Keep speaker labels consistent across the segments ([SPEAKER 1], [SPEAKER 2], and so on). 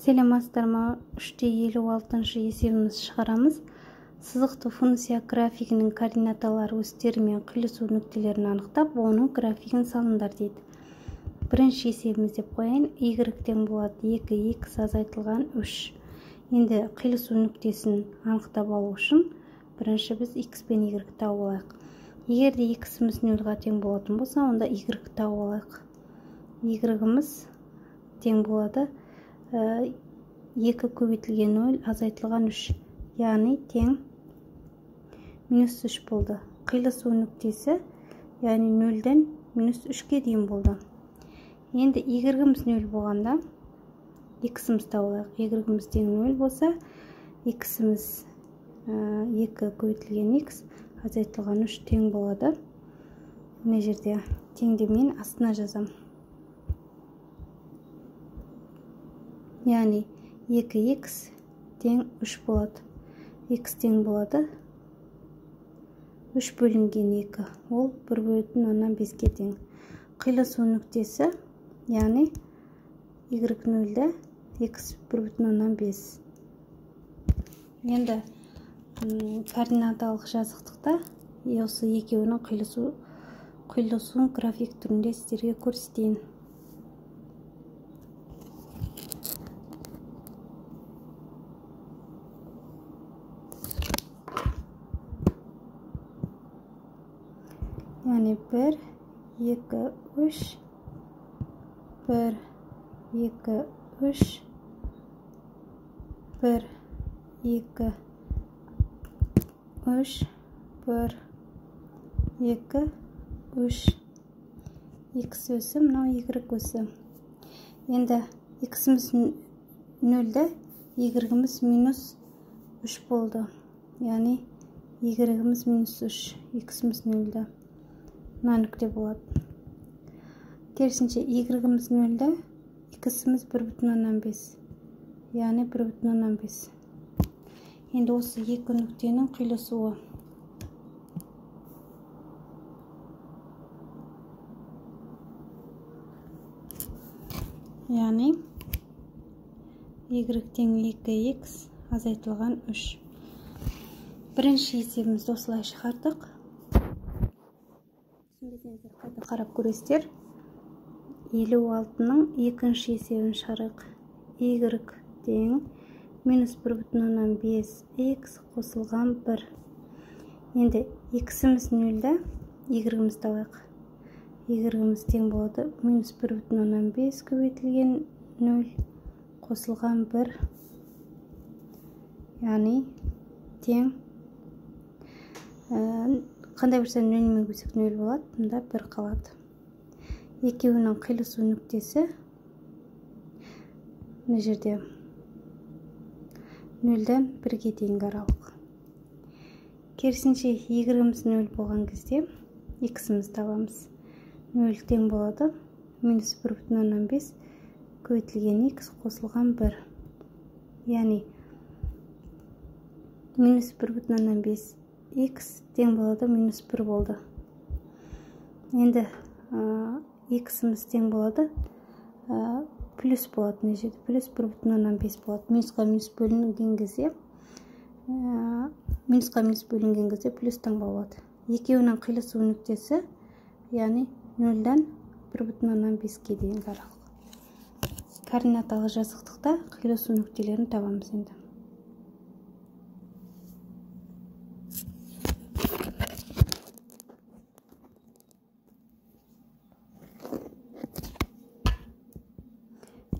[SPEAKER 1] Сәлеметсіздер ме? 3,56 есебімізді шығарамыз. Сызықты функция графигінің координаталары осьтері мен қиылысу нүктелерін анықтап, оның графигін салыңдар дейді. Бірінші есебіміз деп қояйын. Y тең болады 2x азайтылған 3. Енді қиылысу нүктесін анықтап алу үшін бірінші біз x пен y тауып алайық. Егер де x-іміз 0-ға тең болатын болса, онда y тауып алайық. Y-іміз тең болады 2 көбейтілген 0 азайтылған 3, яғни тең минус 3 болды. Қиылысу нүктесі, яғни 0-ден минус 3-ке дейін болды. Енді y-іміз 0 болғанда x-іміз тауып алайық. Y-іміз тең 0 болса, x-іміз 2 көбейтілген x азайтылған 3 тең болады. Мына жерде теңдемен астына жазам. Яғни 2x тең 3 болады. X тең болады 3 бөлінген 2, ол 1,5-ге тең. Қиылысу нүктесі, яғни y 0-де x 1,5. Енді координаталық жазықтықта осы екеуінің қиылысуын график түрінде сіздерге көрсетейін. Яғни 1, 2, 3, 1, 2, 3, 1, 2, 3, 1, 2, 3. X өсі, мынау Y өсі. Енді X-іміз 0-де, Y-іміз минус 3 болды. Яғни Y-іміз минус 3, X-іміз 0-де. Мына нүкте болады. Керісінше Y-іміз 0-де, X-іміз 1,5. Яғни 1,5. Енді осы екі нүктенің қиылысуы. Яғни Y тең 2x азайтылған 3. Бірінші есебімізді осылай шығардық. Түсінбесеңіздер қайта қарап көресіздер. 56-ның екінші есебін шығарайық. Y тең минус 1,5 x қосылған 1. Енді x-іміз 0-да, y-імізді табайық. Y-іміз тең болады минус 1,5 көбейтілген 0 қосылған 1, яғни тең қандай бір сан 0-мен көбейтсек 0 болады, мұнда 1 қалады. Екеуінің қиылысу нүктесі мына жерде 0-ден 1-ге дейінгі аралық. Керісінше y-іміз 0 болған кезде x-імізді табамыз. 0 тең болады минус 1,5 көбейтілген x қосылған 1. Яғни минус 1,5 x тең болады минус 1 болды. Енді x-іміз тең болады плюс болады, мына жерде плюс 1,5 болады. Минусқа минус бөлінген кезде, минусқа минус бөлінген кезде плюс таңба болады. Екеуінің қиылысу нүктесі, яғни 0-дан 1,5-ге дейінгі аралық. Координаталық жазықтықта қиылысу нүктелерін табамыз енді.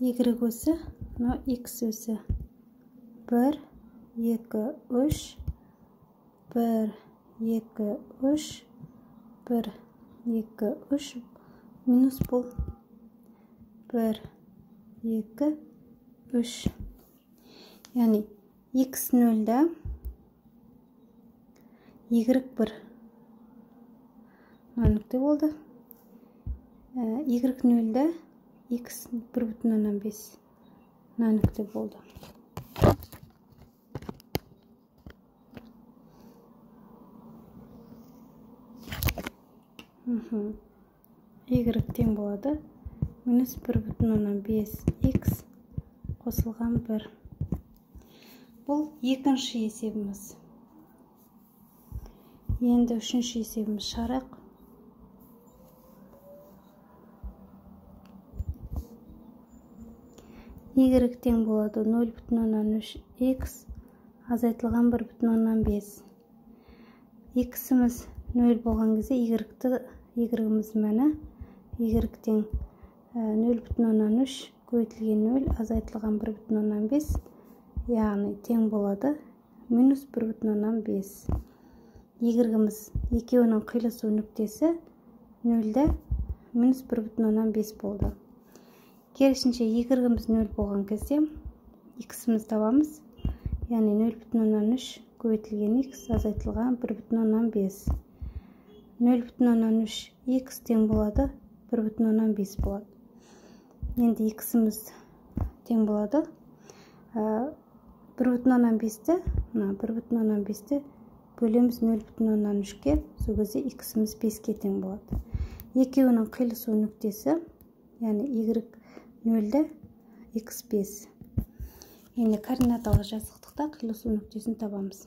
[SPEAKER 1] Y өсі, мынау X өсі. 1, 2, 3, 1, 2, 3, 1, 2, 3, минус бұл 1, 2, 3. Яғни X 0-да, Y 1. Мына нүкте болды. Y 0-да, X 1,5. Мына нүкте болды. Y тең болады минус 1,5 x қосылған 1. Бұл екінші есебіміз. Енді үшінші есебіміз шығарайық. Y тең болады 0,3 x азайтылған 1,5. X-іміз 0 болған кезде y-іміз мәні y тең 0,3 көбейтілген 0 азайтылған 1,5, яғни тең болады минус 1,5. Y-іміз екеуінің қиылысу нүктесі 0-де минус 1,5 болды. Керісінше y-іміз 0 болған кезде x-іміз табамыз, яғни 0,3 көбейтілген x азайтылған 1,5. 0,3 x тең болады 1,5 болады. Енді x-іміз тең болады 1,5-ті, мына 1,5-ті бөлеміз 0,3-ке, сол кезде x-іміз 5-ке тең болады. Екеуінің қиылысу нүктесі, яғни y 0-де x 5. Енді координаталы жазықтықта қиылысу нүктесін табамыз.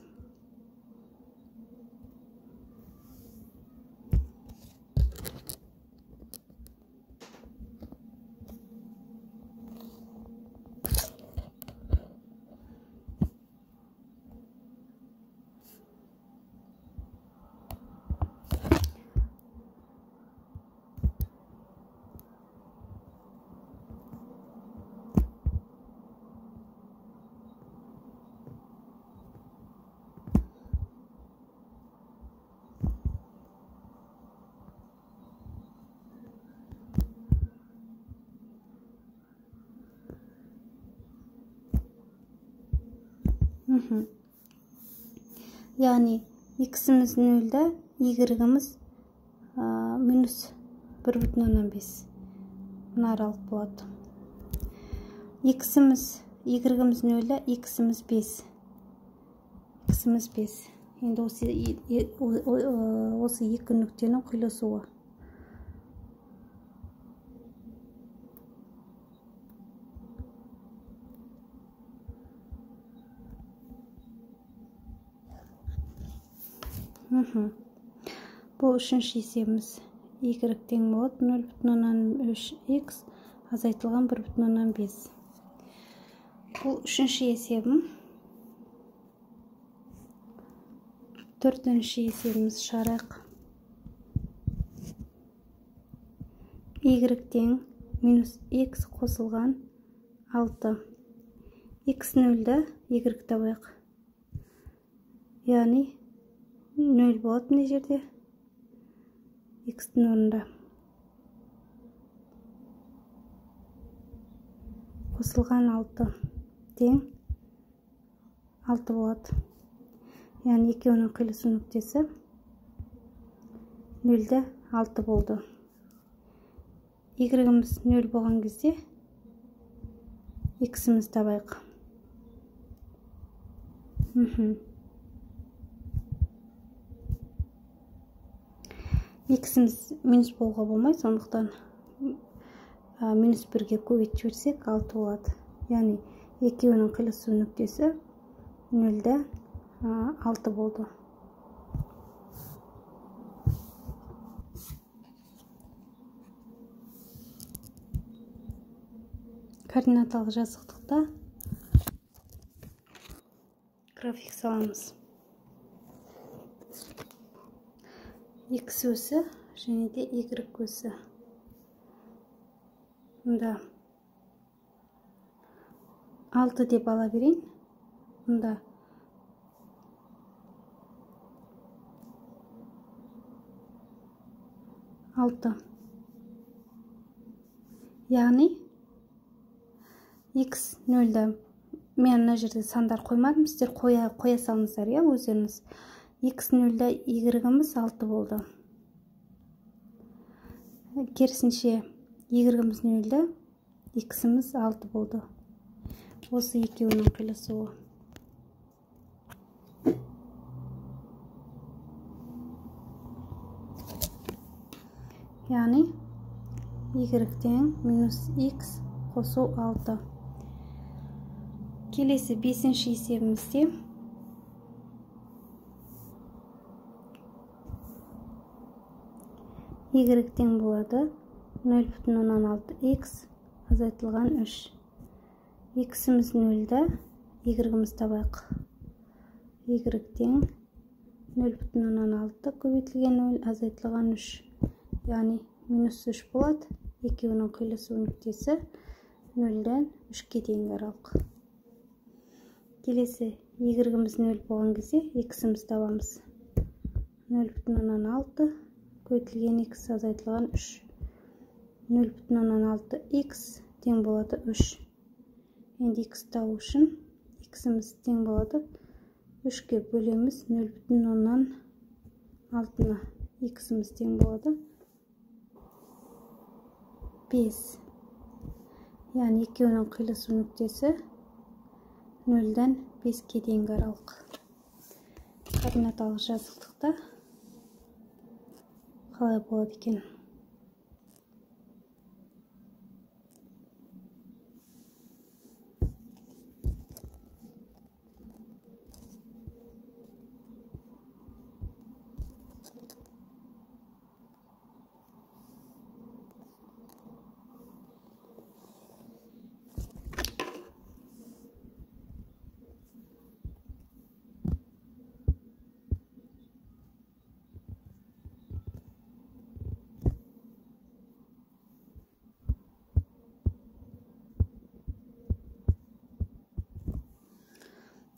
[SPEAKER 1] Яғни x-іміз 0-да, y-іміз минус 1,5. Мына аралық болады. X-іміз, y-іміз 0-да, x-іміз 5. X-іміз 5. Енді осы екі нүктенің қиылысуы. Бұл үшінші есебіміз. Y тең болады 0,3 x азайтылған 1,5. Бұл үшінші есебім. Төртінші есебіміз шығарайық. Y тең минус x қосылған 6. X 0-ді y табайық. Яғни 0 болады мына жерде x-тің орнында. Қосылған 6 тең 6 болады. Яғни екеуінің қиылысу нүктесі 0-де 6 болды. Y-іміз 0 болған кезде x-іміз табайық. X-іміз минус болуға болмайды, сондықтан минус 1-ге көбейтіп жіберсек 6 болады. Яғни екеуінің қиылысу нүктесі 0-де 6 болды. Координаталық жазықтықта график саламыз. X өсі және де Y өсі. Мұнда 6 деп ала берейін. Мұнда 6. Яғни x 0-ді. Мен мына жерде сандар қоймадым, сіздер қоя салыңыздар, иә, өздеріңіз. X 0-да y-іміз 6 болды. Керісінше y-іміз 0-да x-іміз 6 болды. Осы екеуінің қиылысуы. Яғни y тең минус x қосу 6. Келесі 5-ші есебімізде y тең болады 0,6 x азайтылған 3. X-іміз 0-да, y-іміз табайық. Y тең 0,6 көбейтілген 0 азайтылған 3. Яғни минус 3 болады. Екеуінің қиылысу нүктесі 0-ден 3-ке дейінгі аралық. Келесі y-іміз 0 болған кезде x-іміз табамыз. 0,6 көбейтілген x азайтылған 3. 0,6 x тең болады 3. Енді x табу үшін x-іміз тең болады 3-ке бөлеміз 0,6-ны. X-іміз тең болады 5. Яғни екеуінің қиылысу нүктесі 0-ден 5-ке дейінгі аралық. Координаталық жазықтықта қалай болады екен?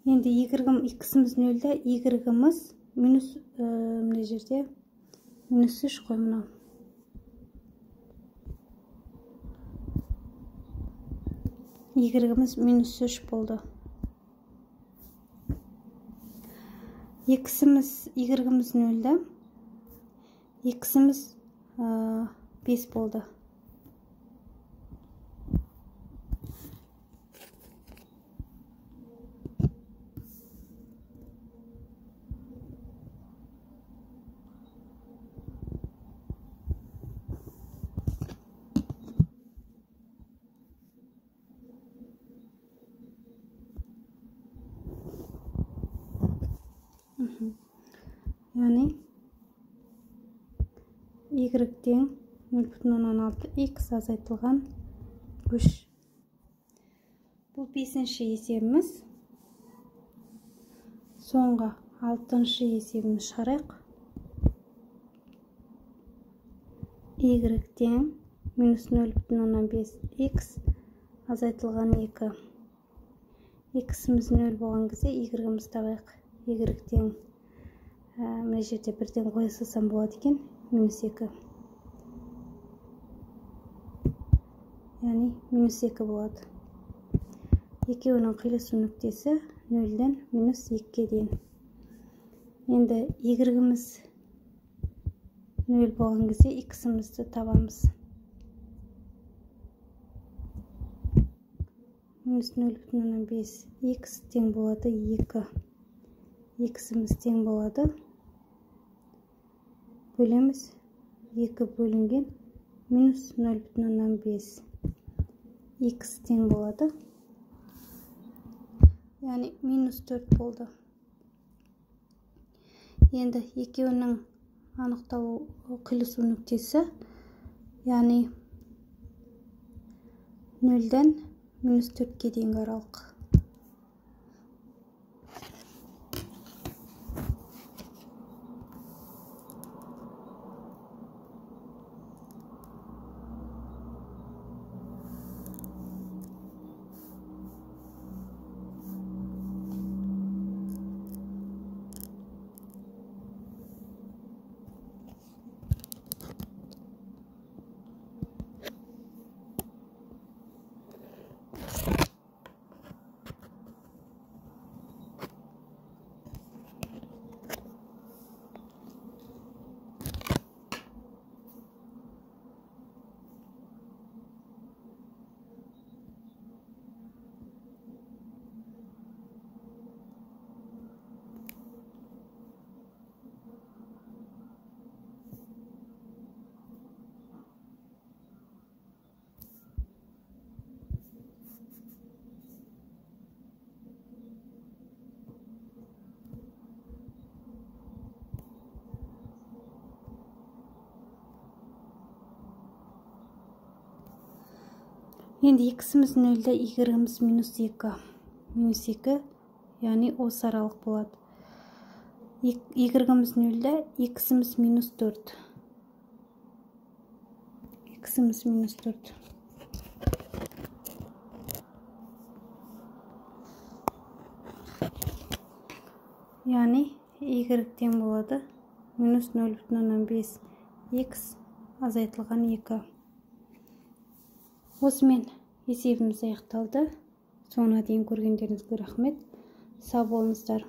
[SPEAKER 1] Енді y-іміз 0-да, y-іміз минус, мына жерде минус 3 қой мынау. Y-іміз минус 3 болды. X-іміз, y-іміз 0-да, x-іміз 5 болды. Яғни y тең 0,6 x азайтылған 3. Бұл 5-ші есебіміз. Соңғы 6-шы есебіміз шығарайық. Y тең минус 0,5 x азайтылған 2. X-іміз 0 болған кезде y-іміз табайық. Y тең мына жерде бірден қоя салсам болады екен, минус 2. Яғни минус 2 болады. Екеуінің қиылысу нүктесі 0-ден минус 2-ге дейін. Енді y-іміз 0 болған кезде x-імізді табамыз. Минус 0,5 x тең болады 2. X-іміз тең болады. Бөлеміз 2 бөлінген минус 0,5. X тең болады. Яғни минус 4 болды. Енді екеуінің анықталу қиылысу нүктесі, яғни 0-ден минус 4-ке дейінгі аралық. Енді x-іміз 0-де, y-іміз минус 2. Минус 2, яғни осы аралық болады. Y-іміз 0-де, x-іміз минус 4. X-іміз минус 4. Яғни y тең болады минус 0,5 x азайтылған 2. Осымен есебіміз аяқталды. Соңына дейін көргендеріңізге рахмет. Сау болыңыздар.